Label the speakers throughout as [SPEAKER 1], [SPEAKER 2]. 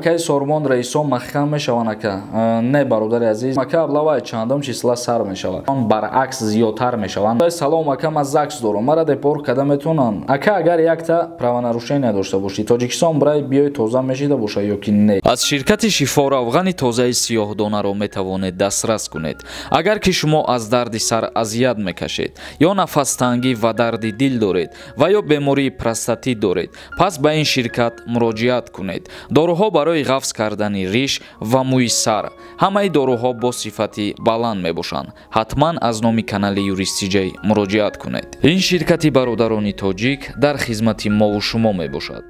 [SPEAKER 1] Кай Сормон раисо маҳкам мешаванд ака? Не, бародари азиз, ака, облава чандум числа сар мешавад? Он баръакс зиёдтар мешаванд. Салом ака, ман ЗАГС дорам, мара депорт карда метавонанд? Ака, агар якта правонарушение дошта бошӣ, Тоҷикистон бирай биёй, тоза мешида боша ё ки не?
[SPEAKER 2] Аз ширкати Шифо равғани тозаи сиёҳдонаро метавонед дастрас кунед. Агар ки шумо аз дарди сар азият мекашед ё нафастангӣ ва дарди дил доред ва ё бемории простатит доред, пас ба ин ширкат муроҷиат кунед. Доруҳо барои ғафз кардани риш ва мӯи сар, ҳамаи доруҳо бо сифати баланд мебошанд. Ҳатман аз номи канали Юристиҷай муроҷиат кунед. Ин ширкати бародарони тоҷик дар хизмати мову шумо мебошад.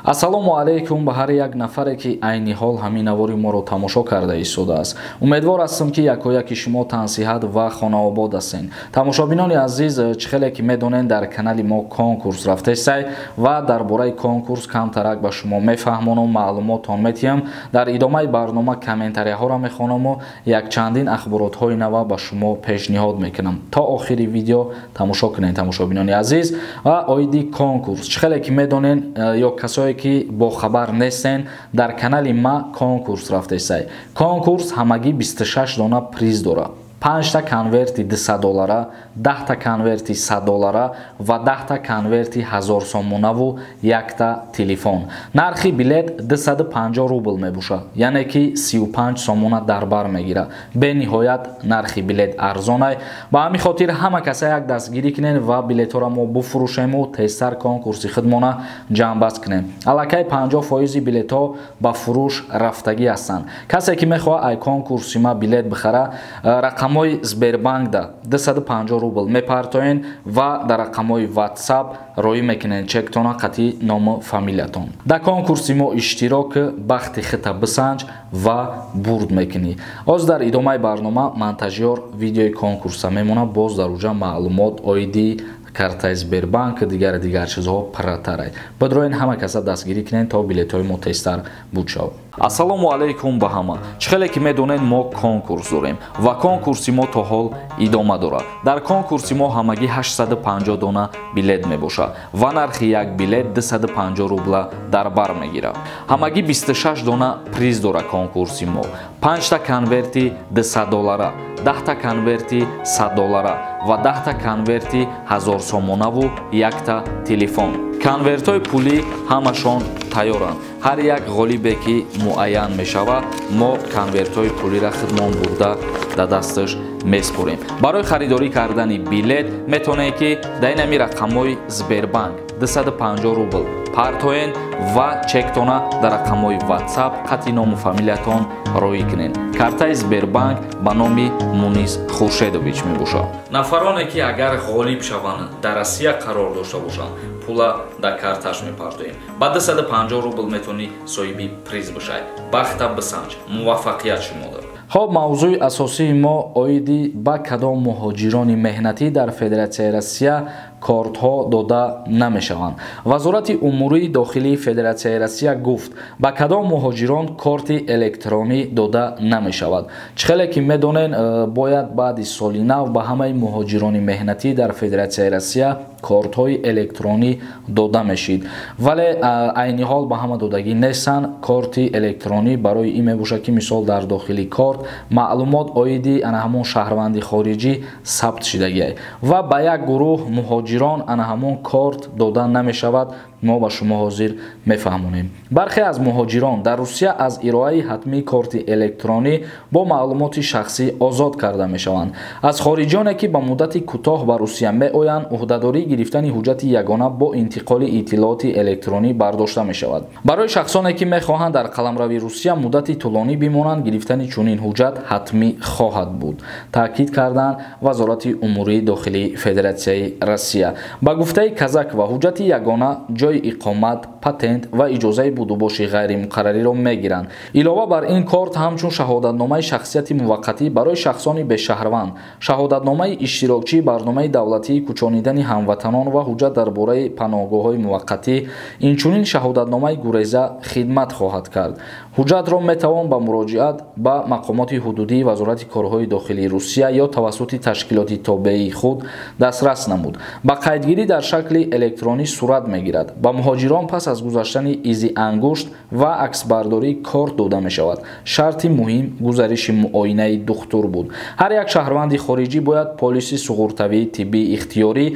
[SPEAKER 1] Ассалому алайкум ба ҳар як нафаре, ки айни ҳол ҳамин навори моро тамошо карда истодааст. Умедвор ҳастам, ки якояки шумо тансиҳат ва хонаобод ҳастед. Тамошобинони азиз, чӣ хеле ки медонед, дар канали мо конкурс рафтесай ва дар бораи конкурс камтарак ба шумо мефаҳмонам, маълумотон метиҳам. Дар идомаи барнома комментарияҳоро мехонаму якчандин ахборотҳои нава ба шумо пешниҳод мекунам. То охири видео тамошо кунед, тамошобинони азиз. Ва оиди конкурс, чӣ хеле ки медонед ё касое ки бохабар нестен, дар канали ма конкурс рафтесай. Конкурс ҳамагӣ 26 дона приз дорад. 5та конверти 200 доллара, 10та конверти 100 доллара ва 10та конверти 1000 сомонаву якта телефон. Нархи билет 250 рубл мебошад, яъне ки 35 сомона дар бар мегирад. Бениҳоят нархи билет арзонай. Ба ҳамин хотир ҳама каса як дастгирӣ кунед ва билетҳоро мо буфурӯшему тезтар конкурси худмона ҷамъбаст кунем. Аллакай 50% билетҳо ба фурӯш рафтагӣ ҳастанд. Касе ки мехоҳад ай конкурси ма билет бихара, рақам Сбербанкда 250 рубл мепартоен ва дар рақамҳои WhatsApp роӣ мекунед чектона қатъи ному фамилиятон. Дар конкурси мо иштирок, бахти хита бисанҷ ва бурд мекунӣ. Оз дар идомаи барнома монтажёр видеои конкурса мемонад, боз дар уҷа маълумот оиди картаи Сбербанк дигар дигар чизҳо пурратарай. Бидроен ҳама каса дастгирӣ кунед, то билетҳои мо тезтар буд шавад.
[SPEAKER 2] Ассалому алайкум ба ҳама. Чӣ хеле ки медонед, мо конкурс дорем ва конкурси мо то ҳол идома дорад. Дар конкурси мо ҳамагӣ 850 дона билет мебошад ва нархи як билет 250 рубла дар бар мегирад. Ҳамагӣ 26 дона приз дорад конкурси мо. 5та конверти 200 доллара, 10та конверти 100 доллара ва 10та конверти 1000 сомонаву якта телефон. Конвертҳои пулӣ ҳамашон тайёранд. Ҳар як ғолибе ки муайян мешавад, мо конвертҳои пулиро худмон бурда дар дасташ меспорем. Барои харидорӣ кардани билет метавонед, ки дар ин ҳамин рақамҳои Сбербанк 250 рубл партоен ва чектона дар рақамҳои WhatsApp қатъи ному фамилиятон роӣ кунед. Картаи Сбербанк ба номи Мунис Хуршедович мебошад. Нафароне ки агар ғолиб шаванд, дар Россия қарор дошта бошанд, пула дар карташ мепартоем. Ба 250 рубл метавонӣ соҳиби приз бишавед. Бахта бисанҷ, муваффақият шумо дорад.
[SPEAKER 1] Хоб, мавзӯи асосии мо оиди ба кадом муҳоҷирони меҳнатӣ дар Федератсияи Россия кортҳо дода намешаванд. Вазорати умурии дохилии Федератсияи Россия гуфт, ба кадом муҳоҷирон корти электронӣ дода намешавад. Чӣ хеле ки медонед, бояд баъди соли нав ба ҳамаи муҳоҷирони меҳнатӣ дар Федератсияи Россия кортҳои электронӣ дода мешид. Вале айни ҳол ба ҳама додагӣ нестанд. Корти электронӣ барои ин мебошад, ки мисол дар дохили корт маълумот оиди ана ҳамон шаҳрванди хориҷӣ сабт шидагиай ва ба як гурӯҳ муҳоҷирон ана ҳамон корт дода намешавад. Мо ба шумо ҳозир мефаҳмонем. Бархе аз муҳоҷирон дар Русия аз ироаи ҳатмии корти электронӣ бо маълумоти шахсӣ озод карда мешаванд. Аз хориҷиёне ки ба муддати кӯтоҳ ба Русия меоянд, уҳдадории гирифтани ҳуҷҷати ягона бо интиқоли иттилооти электронӣ бардошта мешавад. Барои шахсоне ки мехоҳанд дар қаламрави Русия муддати тӯлонӣ бимонанд, гирифтани чунин ҳуҷҷат ҳатмӣ хоҳад буд, таъкид карданд Вазорати умурии дохилии Федератсияи Россия. Ба гуфтаи Казакова, ҳуҷҷати ягона ҷои иқомат, патент ва иҷозаи будубоши ғайримуқаррариро мегиранд. Илова бар ин, корт ҳамчун шаҳодатномаи шахсияти муваққатӣ барои шахсони бешаҳрванд, шаҳодатномаи иштирокчии барномаи давлатии кӯчонидани ҳамватанон ва ҳуҷҷат дар бораи паноҳгоҳҳои муваққатӣ, инчунин шаҳодатномаи гуреза хидмат хоҳад кард. Ҳуҷҷатро метавон ба муроҷиат ба мақомоти ҳудудии Вазорати корҳои дохилии Русия ё тавассути ташкилоти тобеии худ дастрас намуд. Ба қайдгирӣ дар шакли электронӣ сурат мегирад. Ба муҳоҷирон пас аз гузаштани изи ангушт ва аксбардории корт дода мешавад. Шарти муҳим гузариши муоинаи духтур буд. Ҳар як шаҳрванди хориҷӣ бояд полиси суғуртавии тиббии ихтиёрӣ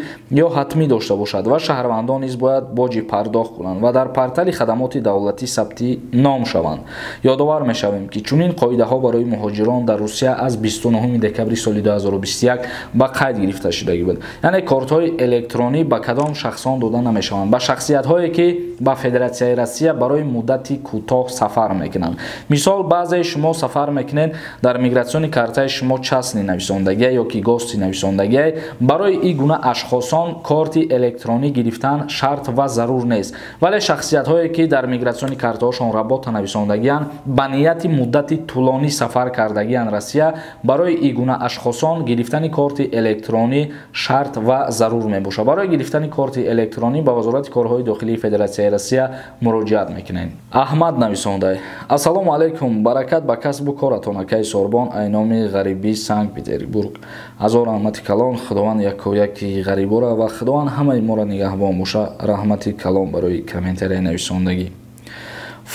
[SPEAKER 1] ё ҳатмӣ дошта бошад ва шаҳрвандон низ бояд боҷи пардохт кунанд ва дар портали хадамоти давлатӣ сабти ном шаванд. Ёдовар мешавем, ки чунин қоидаҳо барои муҳоҷирон дар Русия аз 29 декабри соли 2021 ба қайд гирифта шудагӣ буд. Яъне кортҳои электронӣ ба кадом шахсон дода намешаванд? Ба шахсиятҳое, ки ба Федератсияи Россия барои муддати кӯтоҳ сафар мекунанд. Мисол, баъзеи шумо сафар мекунед, дар мигратсиони картаи шумо частный нависондагия ё ки гости нависондагия. Барои ин гуна ашхосон корти электронӣ гирифтан шарт ва зарур нест. Вале шахсиятҳое, ки дар мигратсиони картаҳошон работа нависондагиянд, ба нияти муддати тӯлонӣ сафар кардагиянд Россия, барои ин гуна ашхосон гирифтани корти электронӣ шарт ва зарур мебошад. Барои гирифтани корти электронӣ ба Вазорати корҳои дохилии Федератсияи Россия муроҷиат мекунед. Аҳмад нависондай: Ассалому алайкум, баракат ба касбу коратон, акаи Сорбон, айноми ғарибӣ, Санкт Петербург. Ҳазор раҳмати калон, Худованд якояки ғарибора ва Худованд ҳамаи моро нигаҳбон боша. Раҳмати калон барои комментарияи нависондагӣ.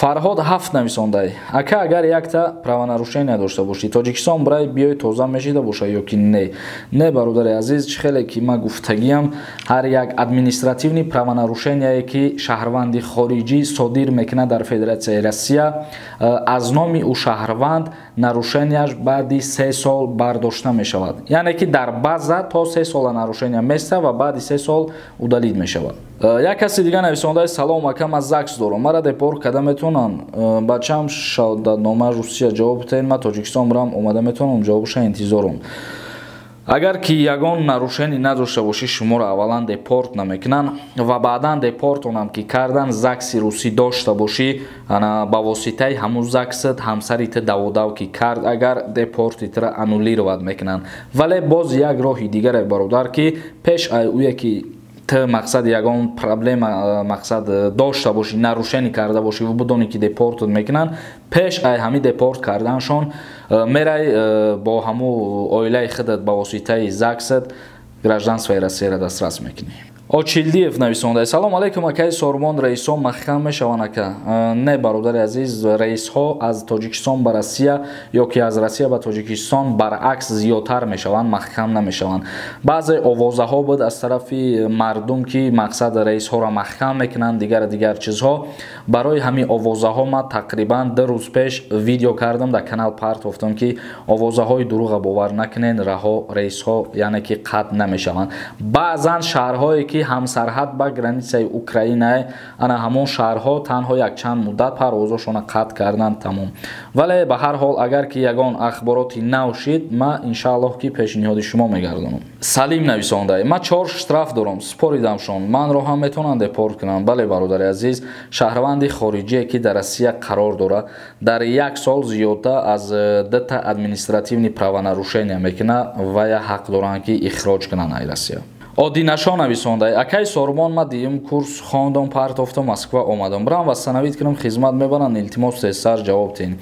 [SPEAKER 1] Фарҳод ҳафт нависондай: Ака, агар якта правонарушения дошта бошӣ, Тоҷикистон бирай биёй, тоза мешида боша ё ки не? Не, бародари азиз, чӣ хеле ки ман гуфтагиям, ҳар як административный правонарушение, ки шаҳрванди хориҷӣ содир мекунад дар Федератсияи Россия, аз номи ӯ шаҳрванд нарушенияш баъди 3 сол бардошта мешавад. Яъне ки дар база то 3 сола нарушения места ва баъди 3 сол удалить мешавад. Як каси дига нависондаи: Салом, ака, ман ЗАГС дорам, мара депорт карда метавонанд? Бачам шаҳодатнома Русия. Ҷавоб диҳед. Ман Тоҷикистон бирам омада метавонам? Ҷавобаша интизорам. Агар ки ягон нарушение надошта бошӣ, шуморо аввалан депорт намекунанд ва баъдан депортонам ки кардан, ЗАГСи русӣ дошта бошӣ, ба воситаи ҳамун ЗАГСат ҳамсари ту даводав ки кард, агар депорти тура аннулировать мекунанд. Вале боз як роҳи дигаре, бародар, ки пеш ай ӯе ки ту мақсад ягон проблема мақсад дошта бошӣ, нарушение карда бошӣ ва бидонӣ, ки депортат мекунанд, пеш ай ҳами депорт карданшон мерай, бо ҳаму оилаи худат ба воситаи ЗАГСат гражданствои Россияро дастрас мекунӣ. Очилдиев нависонда: Салом алейкум, акаи Сормон, рейсҳо маҳкам мешаванд, ака? Не, бародари азиз, рейсҳо аз Тоҷикистон ба Россия ё ки аз Россия ба Тоҷикистон баръакс зиёдтар мешаванд, маҳкам намешаванд. Баъзе овозаҳо буд аз тарафи мардум, ки мақсад рейсҳоро маҳкам мекунанд, дигар дигар чизҳо. Барои ҳамин овозаҳо ман тақрибан 2 рӯз пеш видео кардам, дар канал партофтам, ки овозаҳои дурӯға бовар накунед. Раҳо рейсҳо яъне ки қатъ намешаванд. Баъзан шаҳрҳое, ки ҳамсарҳад ба границаи Украина, ана ҳамон шаҳрҳо танҳо якчанд муддат парвозошона қатъ карданд, тамом. Вале ба ҳар ҳол, агар ки ягон ахбороти нав шид, ман иншааллоҳ ки пешниҳоди шумо мегардонам. Салим нависонда: Ман чор штраф дорам, споридамшон, манро ҳам метавонанд депорт кунанд? Бале, бародари азиз, шаҳрванди хориҷие, ки дар Россия қарор дорад, дар як сол зиёда аз дута административный правонарушения мекунад, вая ҳақ доранд, ки ихроҷ кунанд ай Россия. Одинашо нависонда: Акай Сормон, ма дуюм курс хондам, партофта Москва омадам, бирам восстановить кунам, хизмат мебаранд? Илтимос, тезтар ҷавоб диҳед.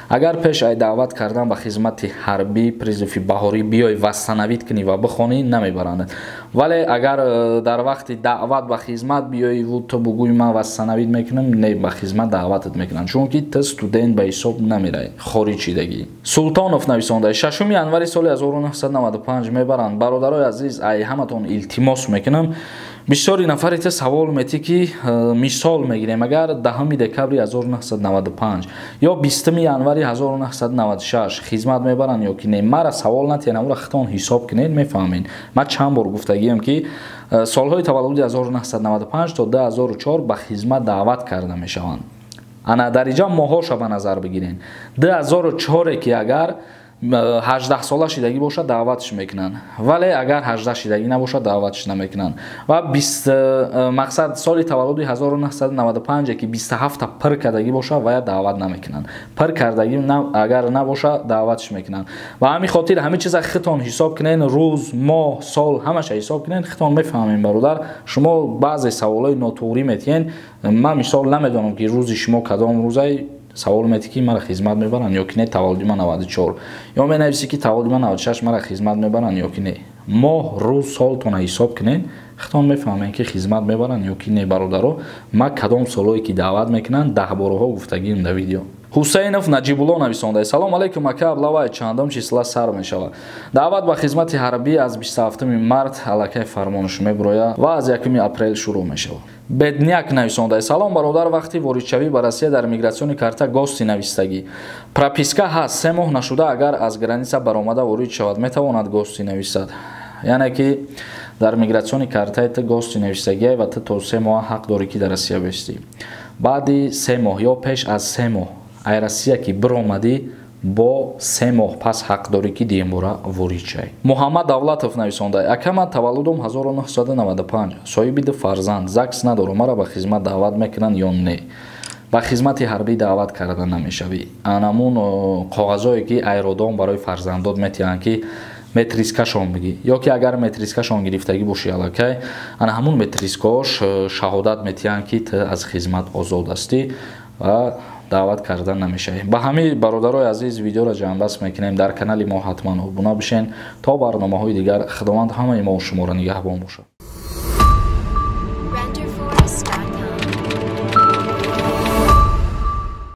[SPEAKER 1] Агар пеш ай даъват кардан ба хизмати ҳарбӣ, призыви баҳорӣ биёй, восстановить кунӣ ва бихонӣ, намебаранд. Вале агар дар вақти даъват ба хизмат биёиву ту бугӯй, ман восстановить мекунам, не, ба хизмат даъватат мекунанд, чунки ту студент ба ҳисоб намеравӣ, хориҷ шидагӣ. Султонов нависонда: 6 январи соли 1995 мебаранд? Бародарои азиз, ай ҳаматон илтимос мекунам. Бисёри нафаре те савол метӣ, ки мисол мегирем, агар 10 декабри 1995 ё 20 январи 1996 хизмат мебаранд ё ки не. Мара савол натиҳен, амура худтон ҳисоб кунед, мефаҳмед. Ман чанд бор гуфтагиам, ки солҳои таваллуди 1995 то 2004 ба хизмат даъват карда мешаванд. Ана дар инҷа моҳоша ба назар бигирен. 2004 ки агар 18 сола шидагӣ бошад, даъватш мекунанд, вале агар 18 шидагӣ набошад, даъватш намекунанд. Ва мақсад соли таваллуди 1995 ки 27 пир кардагӣ бошад, вая даъват намекунанд. Пир кардагӣ агар набошад, даъватш мекунанд. Ва ҳамин хотир ҳамин чиза худтон ҳисоб кунед, рӯз, моҳ, сол, ҳамаша ҳисоб кунед, худтон мефаҳмем. Бародар, шумо баъзе саволҳои нотуғрӣ метиҳед. Ман мисол намедонам, ки рӯзи шумо кадом рӯзай. Савол метӣ, ки мара хизмат мебаранд ё ки не, таваллуди ман 94, ё менависӣ, ки таваллуди ман 96, мара хизмат мебаранд ё ки не. Моҳ, рӯз, солтона ҳисоб кунед, Худтон мефаҳмем, ки хизмат мебаранд ё ки не. Бародаро, ма кадом солое ки даъват мекунанд, даҳбораҳо гуфтагием дар видео. Ҳусейнов Наҷибулло нависонда: «Салом алейкум, ака, облава чандум числа сар мешавад?» Даъват ба хизмати ҳарбӣ аз 27 март аллакай фармонаш мебурояд ва аз 1 апрел шурӯъ мешавад. Бедняк нависонда: «Салом, бародар, вақти воридшавӣ ба Россия дар миграционный карта гости навистагӣ, прописка ҳаст, 3 моҳ нашуда агар аз граница баромада ворид шавад, метавонад гости нависад?» Яъне ки дар миграционный картаи ту гости навистагиай ва ту то 3 моҳ ҳақ дорӣ, ки дар Россия бистӣ. Баъди 3 моҳ ё пеш аз 3 моҳ ай Россия ки биромадӣ, бо 3 моҳ пас ҳақ дорӣ, ки дуюмбора ворид шавӣ. Муҳаммад Давлатов нависонда: «Ака, ман таваллудум 1995, соҳиби ду фарзанд, ЗАГС надорам, маро ба хизмат даъват мекунанд ё не?» Ба хизмати ҳарбӣ даъват карда намешавӣ. Анамун коғазое ки ай роддом барои фарзандот метиҳанд, ки метрискашон бигӣ, ё ки агар метрискашон гирифтагӣ бошӣ, аллакай ана ҳамун метрискош шаҳодат метиҳанд, ки ту аз хизмат озод ҳастӣ ва даъват карда намешавӣ. Ба ҳамин, бародарои азиз, видеоро ҷамъбаст мекунем. Дар канали мо ҳатман обуна бишен то барномаҳои дигар. Худованд ҳамаи мо шуморо нигаҳбон бошад.